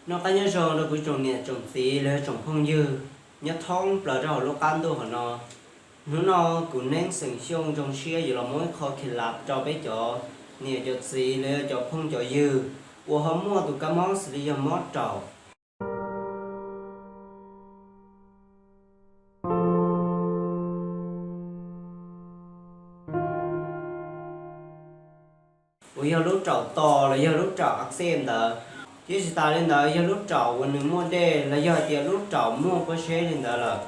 Noj qab nyob zoo rau kuv tsoom niam tsoom txiv los yog tsoom phooj ywg nyob thoob plaws rau hauv lub qab ntuj hauv no. Hnub no kuv Neeb xeem Xyooj zoo siab yuav los muab ib qho khib lab rau peb cov niam cov txiv los yog cov phooj cov ywg uas ho muaj tus kab mob xws li yog mob raum. Uas yog lub raum tos los yog lub raum a xej ntawd. Thiab tsis tas li ntawd yog lub raum uas nws muaj dej los yog hais tias lub raum muaj pob zeb li ntawd lawm,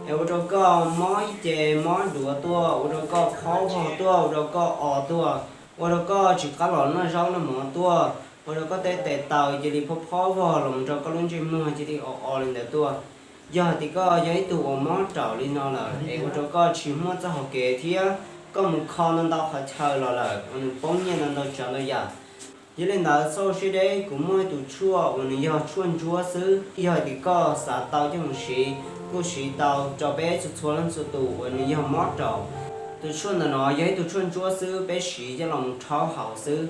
es ua rau koj mob ib ce mob duav tuaj, ua rau koj phob vog tuaj, ua rau koj o tuaj, ua rau koj tsis qab los noj zaub noj mov tuaj, ua rau koj tej tes taw cia li phob phob vog los rau koj lub ntsej muag cia li o o li ntawd tuaj. Yog hais tias koj yog ib tug uas mob raum li no lawm es ua rau koj tsis muaj txoj hau kev thiab koj mus kho ntau ntau qhov chaw los lawm uas nws poob nyiaj ntau ntau tsav ntau yam. Yog li ntawd txhob siab deb, kuv muaj ib tug tshuaj uas nws yog tshuaj ntsuab xwb, yog hais tias koj xav tau coj mus siv kuj siv tau rau peb txhua txhua leej txhua tus uas nws yog mob raum. Tus tshuaj ntawm no yog ib tug tshuaj ntsuab xwb, peb siv coj los mus rhaub haus xwb.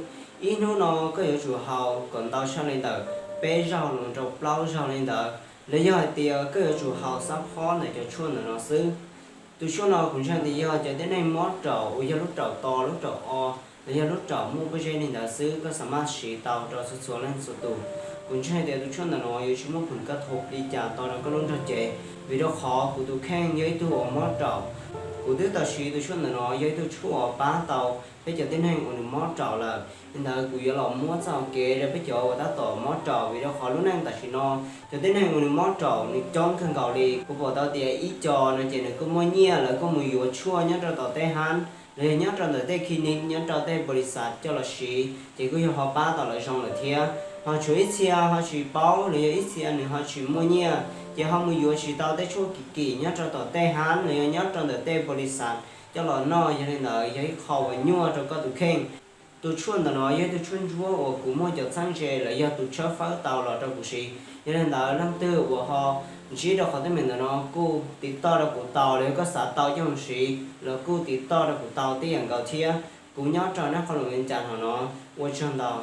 Ib hnub no koj yuav tsum haus kom ntau tshaj li ntawm peb zaug los rau plaub zaug li ntawd, los yog hais tias koj yuav tsum haus xab phob ntawm cov tshuaj ntawm no xwb. Tus tshuaj no kuv ntseeg tias yog cov tib neeg mob raum uas yog lub raum tos, lub raum o, los yog lub raum muaj pob zeb li ntawd xwb, koj xav maj siv tau rau txhua txhua leej txhua tus. Kuv ntseeg tias tus tshuaj ntawm no yuav tsis muaj phim kaj thuav li cas tau rau koj lub nrog cev, vim rau qhov kuv tus kheej yog ib tug uas mob raum. Kuv twb tau siv tus tshuaj ntawm no, yog ib tug tshuaj uas pab tau peb cov tib neeg uas nws mob raum lawm. Li ntawd kuv yuav los muab txoj hau kev rau peb cov uas tab tom mob raum, vim rau qhov lub neej tam sim no cov tib neeg uas nws mob raum nws coob kawg nkaus li. Kuv pom tau tias ib co no ces nws kuj muaj nyiaj, lawv kuj mus yuav tshuaj nyob rau tom tej hab los yog nyob rau ntawm tej clinic, nyob rau tej npaus lis xas coj los siv, ces kuj yog ho pab tau lawv zoo lawm thiab. Ho tshuav ib txhia ho tsis paub los yog ib txhia nws ho tsis muaj nyiaj, ces ho mus yuav tsis tau tej tshuaj kim kim nyob rau tom tej hab los yog nyob rau ntawm tej npaus lis xas coj los noj. Yog li ntawd yog ib qho uas nyuaj rau koj tus kheej. Tus tshuaj ntawm no yog ib tug tshuaj ntsuab uas kuv muaj cov txheeb ze los yog tus tshawb fawb tau los rau kuv siv. Yog li ntawd leej twg uas ho ntsib rau qhov teeb meem ntawm no kuj tiv toj rau kuv tau, los yog koj xav tau coj mus siv los kuj tiv toj rau kuv tau tib yam nkaus thiab. Kuv nyob rau Nab Qhoos Luam, Vias Cas hauv no. Ua tsaug ntau.